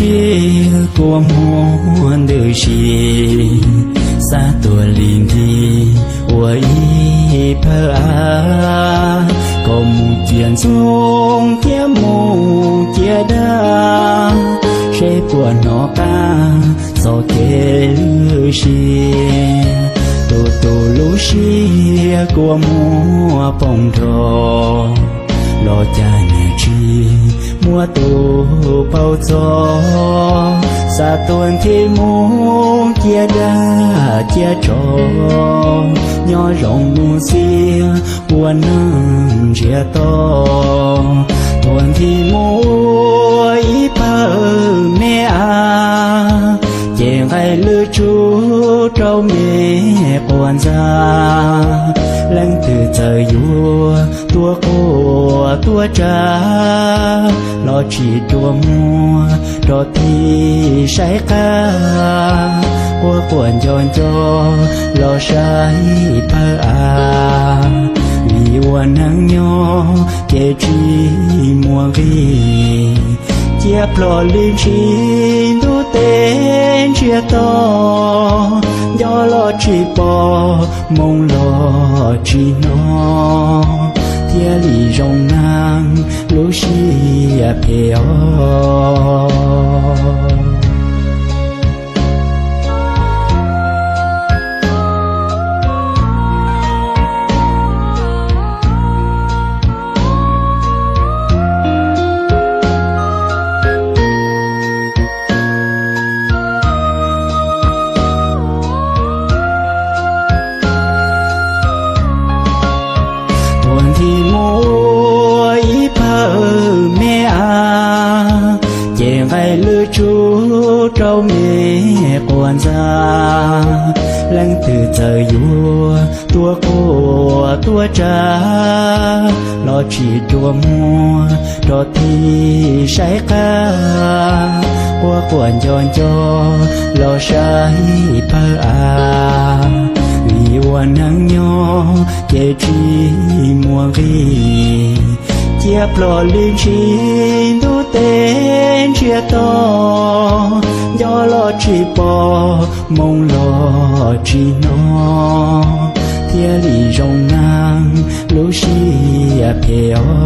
Siab kua muag ntws si, xav tuaj li nthi ua ib phawj av, kom mus ciaj ntxoov thiab mus ciaj dag, seb puas hnov qab txoj kev lwj si. Tus tus lub siab kua muag poob nrho, los cas niam tsis muab tus paub txog. Xav tuaj nthi mus ciaj dag ciaj tsov, nyob zoo mus xiab ua neej ntsiag to. Tuaj nthi mus ua ib phawj me av, ces nqaij lwj tsuj rau me quas ntxa. Leej twg txawm yuav tuaj quaj tuaj tsa, los tsis rua muag rau thib saib qab. Quaj quaj nco nco los saib phawj av, vim ua neej nyob ces tsis muaj nqis. Ciaj plho li ntsis ntuj teb ntsiag to, nco los tsis pom, moo los tsis hnov, thiaj li zoo neeg lub siab phem os. Tuaj nthi mus ua ib phawj me av, ces nqaij lwj tsuj rau me quas ntxa. Leej twg txawm yuav tuaj quaj tuaj tsa, los tsis rua muag rau thib saib qab. Quaj quaj nco nco los saib phawj av, vim ua neej nyob ces tsis muaj nqis. Ciaj plho li ntsis ntuj teb ntsiag to, nco los tsis pom, moo los tsis hnov, thiaj li zoo neeg lub siab phem os.